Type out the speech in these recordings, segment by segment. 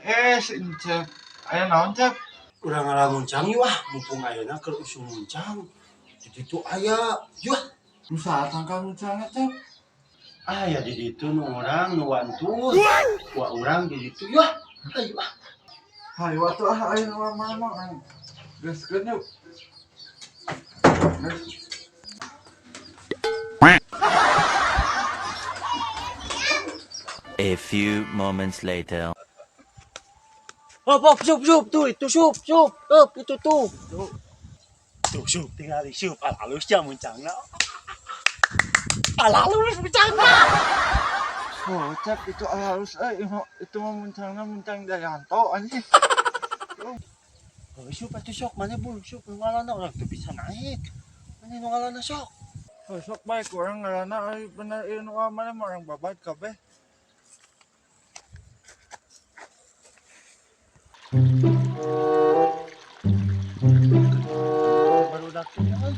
Si Encep. Aya naon, Cep? Urang ngalamuncang yuk ah, mumpung ayeuna keur usum muncang. Di ditu aya, yuk ah. Nu saha tangkal muncangna, Cep? Aya di ditu nu urang nu wantun. Wa urang di ditu yuk ah. Ayo ah. Hayu atuh ah, ayo nu mama ayo. Gaskeun yuk. Gas. A few moments later. Hop, hop, sup, sup, tuh, itu sup, sup, hop, itu tuh. Tuh, tuh sup, tinggal di sup, alusnya muncangna. Alalus muncangna. Oh, Cep, itu halus euy, itu mah muncangna muncang Jayanto anjing. Oh, sup atuh sok, mana bul, sup, nu ngalana urang teu bisa naik. Mana nu ngalana sok? Oh, sok bae kurang ngaranna euy bener ieu nu mana mah orang babat kabeh. Baru daknya euy.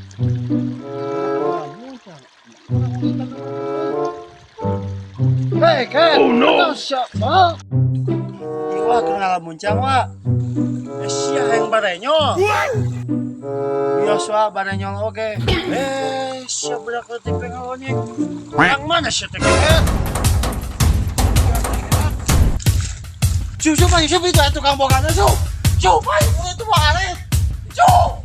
Hei, Ken. Oh no. Siapa? Iwa keur ngalamuncang wa. Eh, sia hayang barenyol. Bios wa barenyol oge. Eh, sia budak leutik teh ngalonyek. Yang mana sia teh Ken? Sup, sup, ayo, sup, itu tukang bogana, sup. Sup, ayo, itu mah aneh. Sup.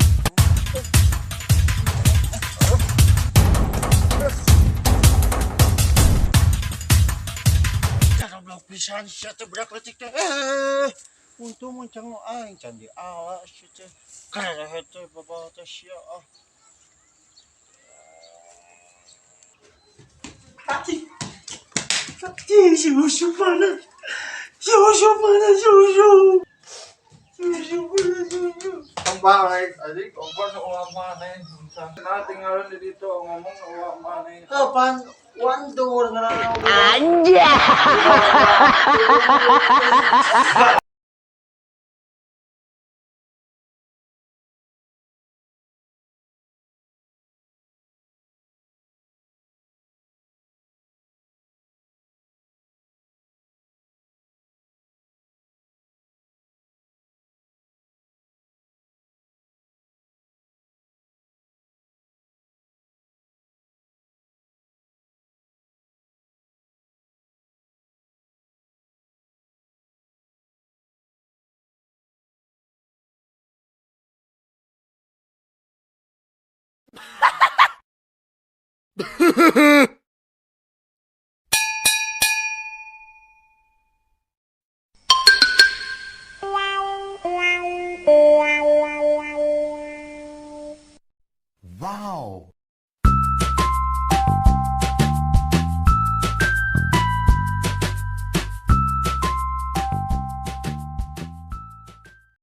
Goblok pisan sia teh budak leutik teh. Eh, untung muncang nu aing can diala sia teh. Karehe teh babawa teh sia ah. Anjing. Anjing, si Usup mana? Si Usup mana si Usup? Si Usup mana si Usup? Balik anjing kompor nu ulah maneh muncang. Nah, tinggalan di ditu ngomong nu ulah maneh. Kapan wantur ngaranna oge. Anjay.